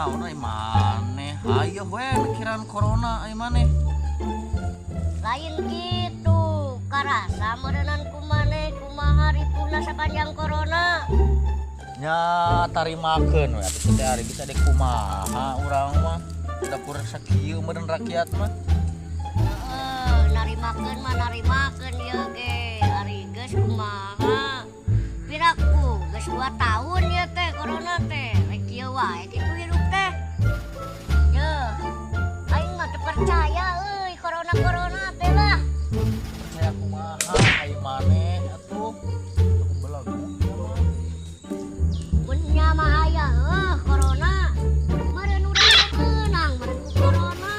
Naon ai maneh? Hayoh we mikiran corona ai maneh. Lain gitu, karasa meureunan ku maneh kumaha ripuhna sapanjang corona. Nya tarimakeun we atuh teh ari bisa dek kumaha urang mah. Dapur sakieu meureun rakyat mah. Heeh, narimakeun mah narimakeun ieu ge. Ari geus kumaha? Piraku geus 2 tahun ieu teh corona teh. Rek kieu wae kitu hirup teh. Yeuh, aing mah teu percaya euy corona-corona teh lah. Percaya kumaha ai maneh atuh. Teu belagu mah. Mun nya mah aya heuh corona. Meureun urang teh meunang meureun ku corona.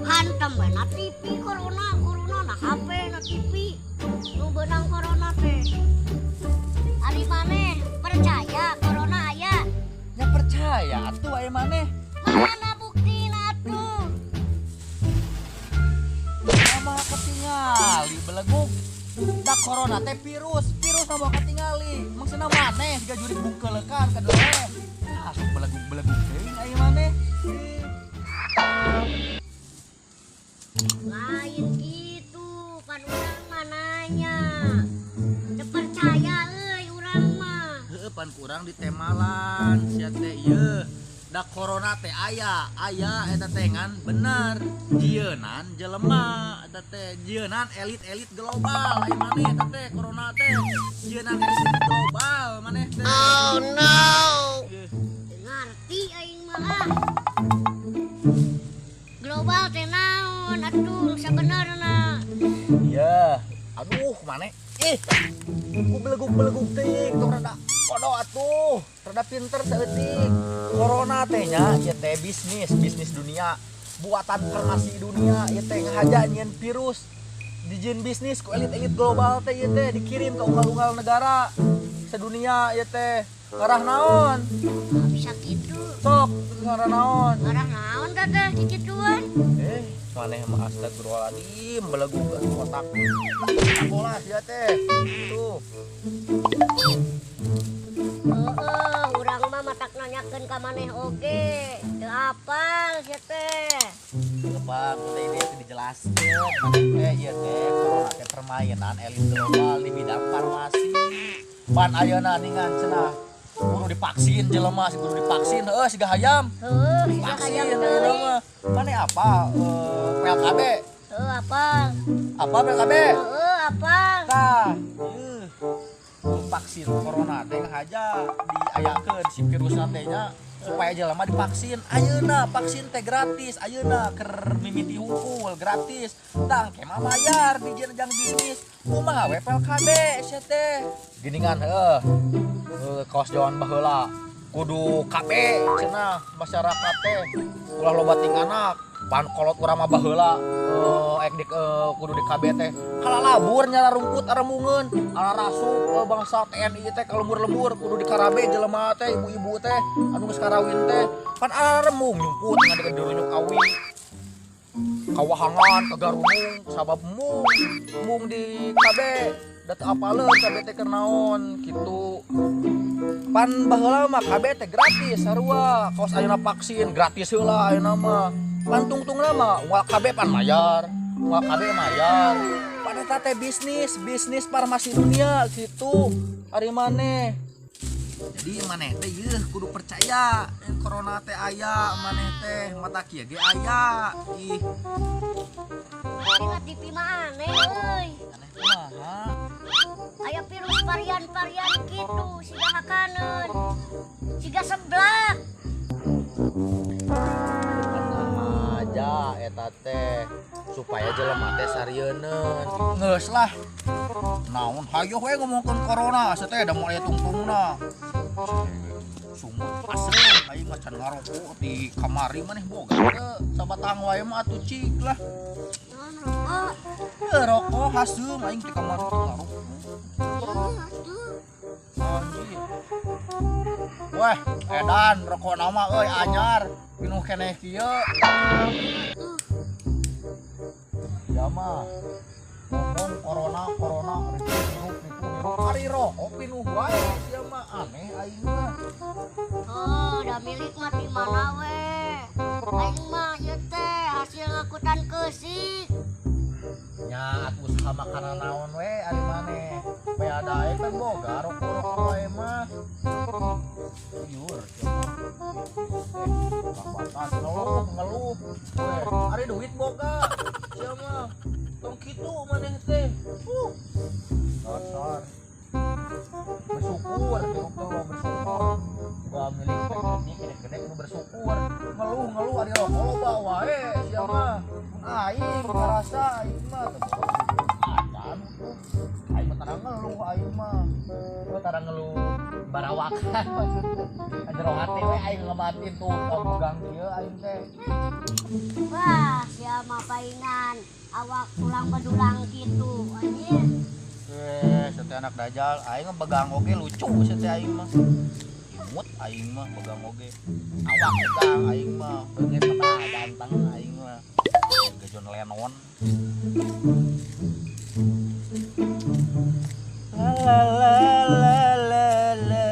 Hantem we na TV corona, corona na HP na TV. Nu beunang corona teh. Ari maneh percaya corona aya? Nya percaya atuh ai maneh. Mana buktina atuh? Mah ketingali beleguk. Da corona teh virus, virus mah ketingali. Maksudna maneh siga jurig bungkeleukan ka deuleu. Asup beleguk-beleguk teuing ai maneh. Lain gitu, pan urang mah nanya. Teu percaya euy urang mah. Heueuh pan kurang ditemalan sia teh ieu. Da corona teh aya, aya eta teh ngan bener. Jieunan jelema eta teh jieunan elit-elit global ai maneh eta teh corona teh. Jieunan elit global maneh teh. Oh no. Ieu. Teu ngarti aing mah ah. Global teh naon atuh sabenerna? Iya. Aduh, maneh. Ih. Ku beleguk-beleguk teuing tong rada kodo atuh, rada pinter saeutik. Corona teh nya ieu teh bisnis, bisnis dunia, buatan farmasi dunia ieu teh ngahaja nyieun virus. Dijieun bisnis ku elit-elit global teh ieu teh dikirim ke unggal-unggal negara sedunia ieu teh. Ngarah naon? Ah, bisa kitu. Sok, ngarah naon? Ngarah naon teh teh kikituan? Maneh mah astagfirullahaladzim, beleguk atuh otak. Bola sia teh. Tuh. Heeh, urang mah matak nanyakeun ka maneh oge. Teu apal sia teh. Bang, teh ini teh dijelaskeun. Maneh teh ieu teh corona teh permainan elit global di bidang farmasi. Pan ayeuna ningan cenah kudu divaksin jelema, si kudu divaksin heueuh siga hayam. Heueuh, siga Divaksin hayam ayeuna teuing. mah. Maneh apa? PLKB. Heueuh, apal. Apa PLKB? Heueuh, apal. Tah, ieu. Vaksin corona teh ngahaja diayakeun si virusna teh nya supaya jelema divaksin. Ayeuna vaksin teh gratis, ayeuna keur mimiti hungkul gratis. Tah engke mah bayar dijieun jang bisnis. Kumaha we PLKB sia teh. Geningan heueuh. Heuh kaos jaman baheula kudu KB cenah masyarakat teh ulah loba ting anak. Pan kolot urang mah baheula ek di kudu di KB teh kalalabur nyala rumput aremungeun ala rasup bangsa TNI teh ka lembur-lembur kudu di karabe jelema teh ibu-ibu teh anu geus karawin teh pan aremung nyumput ngadeg dirunyuk awi kawahangan kagarunung sabab mung mung di KB da teu apaleun KB teh keur naon kitu. Pan baheula mah KB teh gratis sarua kaos ayeuna vaksin gratis heula ayeuna mah. Pan tungtungna mah unggal KB pan mayar, unggal KB mayar. Pan eta teh bisnis, bisnis farmasi dunia kitu. Ari maneh. Jadi maneh teh yeuh kudu percaya corona teh aya, maneh teh mata kieu ge aya. Ih. Dina TV mah aneh euy. Aneh kumaha? Aya virus varian-varian kitu siga hakaneun. Siga seblak. Aja eta teh supaya jelema teh sarieunkeun. Geus lah. Naon hayoh we ngomongkeun corona asa teh da moal aya tungtungna. Sumut asem aing mah can ngarokok di kamari maneh boga teu sabatang wae mah atuh cik lah. Naon rokok? Heuh rokok haseum aing di kamari teu ngarokok. Ya atuh. Anjir. Weh, edan rokok nama euy anyar pinuh keneh kieu. Ya mah ngomong corona corona ripuh hirup ripuh hirup ari rokok pinuh wae sia mah aneh aing mah. Oh, da milik mah di mana we. Aing mah ieu teh hasil ngakutan keusik. Nya atuh usaha makanan naon we ari maneh. Bea daek kan boga rokok-rokok wae mah. Jujur, batas ngeluh ngeluh. Weh, ari duit boga. Sia mah tong kitu maneh teh. Dasar. Bersyukur, hirup teh lo bersyukur. Gua milik teh gede gede nu bersyukur. Ngeluh ngeluh ari rokok loba wae sia mah. Mun aing ngarasa aing mah teu boga acan tuh. Aing mah tara ngeluh aing mah. Gua tara ngeluh barawakan maksudnya. Jero hati we aing ngebatin tuh pegang kieu aing teh. Wah, sia mah paingan awak tulang bedulang kitu anjir. Sete anak dajal, aing mah begang oge lucu sete aing mah. Imut aing mah begang oge. Awak begang aing mah, beungeut mah ganteng aing mah. Ke John Lennon. La la la la la la.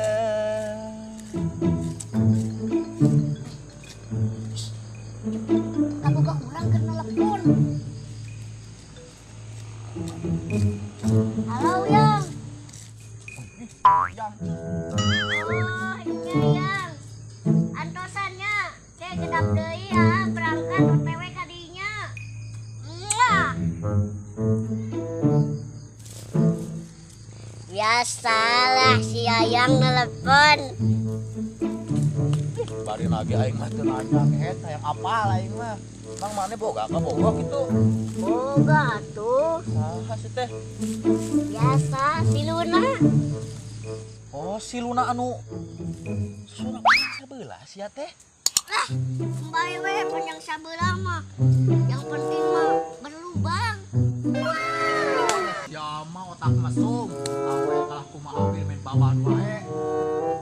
Kaboga urang keur nelepon. Halo, Yang. Yang. Oh, iya, Yang. Antosannya, saya kedap deui ya, berangkat OTW ka dinya. Muah. Biasalah si Ayang nelepon. Bari lagi aing mah teu nanya kehet hayang apal aing mah. Mang maneh boga ka boga kitu? Boga atuh. Saha sih teh? Biasa si Luna. Oh, si Luna anu susuna panjang sabelah sia teh. Lah, bae we panjang sabelah mah. Yang penting mah berlubang. Sia mah otak mesum. Awe kalah kumaha oge main baban wae.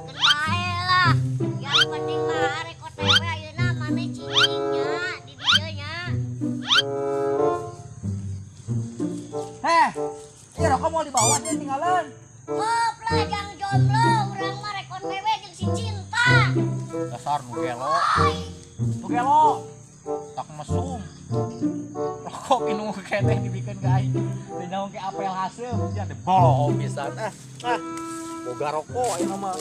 Keun bae lah. Yang penting mah arek OTW ayeuna maneh cicingnya di dieu nya. Heh, ieu rokok mau dibawa sia tinggalan. Hop lah jang jomblo, urang mah rek OTW jeung si cinta. Dasar nu gelo. Nu gelo. Tak mesum. Rokok inung keneh dibikeun ka aing. Teu nyaho ke apel haseum sia teh bohong pisan. Ah, ah. Boga rokok ayeuna mah.